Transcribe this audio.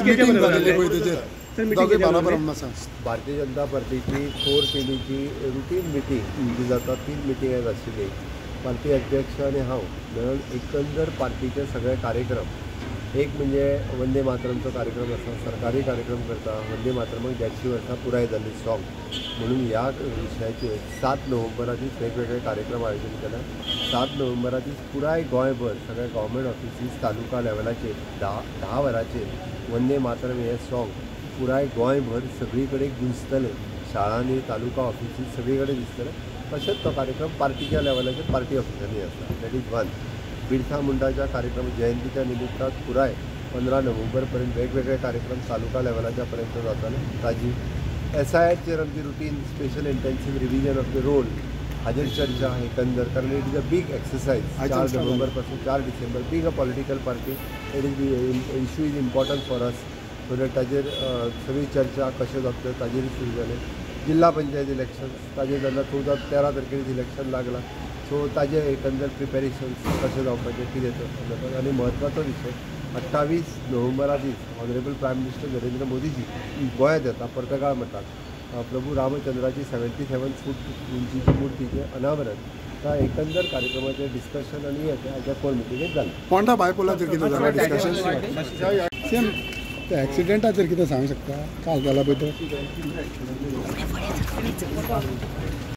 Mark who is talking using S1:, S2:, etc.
S1: Meeting जालेली पळय तेजेर दोगूय बराबर आसा.
S2: भारतीय जनता पार्टीची कोर टिमीची रुटीन मिटींग जी जाता, 3 मिटींग आयज आशिल्ली. पार्टी अध्यक्ष आनी हांव मेळून एकंदर पार्टीचे सगळे कार्यक्रम, एक म्हणजे वंदे मातरमचो कार्यक्रम आसा, सरकारी कार्यक्रम करता. वंदे मातरमाक 150 वर्सां पुराय जाल्ली सॉंग म्हणून ह्या विशयाचेर 7 नोव्हेंबरा दीस वेगवेगळे कार्यक्रम आयोजन केला. 7 नोव्हेंबरा दीस पुराय गोंयभर सगळे गव्हर्मेंट ऑफिसीस तालुका लेवलाचेर 10 वरांचेर वंदे मातरम हें सॉंग पुराय गोंयभर सगळी कडेन गुंजतलें. शाळांनी, तालुका ऑफिसीस सगळी कडेन दिसतलें. तशेंच तो कार्यक्रम पार्टीच्या लेवलाचेर पार्टी ऑफिसांनी आसता. That is one. Birsa मुंडाच्या कार्यक्रम जयंतीच्या निमित्तान पुराय 15 नोव्हेंबर पर्यंत वेगवेगळे कार्यक्रम तालुका लेवलाच्या पर्यंत जाताले. ताजी SIRचेर आमची routine special intensive revision of the roll हाजेर चर्चा एकंदर, कारण it is a big exercise. 4 November पासून 4 डिसेंबर big a political party, it is issue is important for us. So that ताजेर सगळी चर्चा कशें जातलें ताजेर सुरू जालें. जिल्हा पंचायत इलेक्शन्स ताजेर जाल्यार 14-13 तारखेर इलेक्शन लागलां. सो ताजे एकंदर प्रिपेरेशन्स कशें जावपाचें कितें तें. आनी म्हत्वाचो विशय 28 नोव्हेंबरा दीस honourable prime minister Narendra Modiji गोंयांत येता. पर्तगाळ मठाक प्रभू रामचंद्राची 77 फूट उंचीची मूर्तीचें अनावरण. त्या एकंदर कार्यक्रमाचें डिस्कशन आनी हें आयच्या कोर मिटिंगेंत जालें.
S1: पोंडा बायपोलाचेर कितें जालें डिस्कशन? सेम त्या एक्सिडेंटाचेर कितें सांगूंक शकता? काल जाला पळय तो.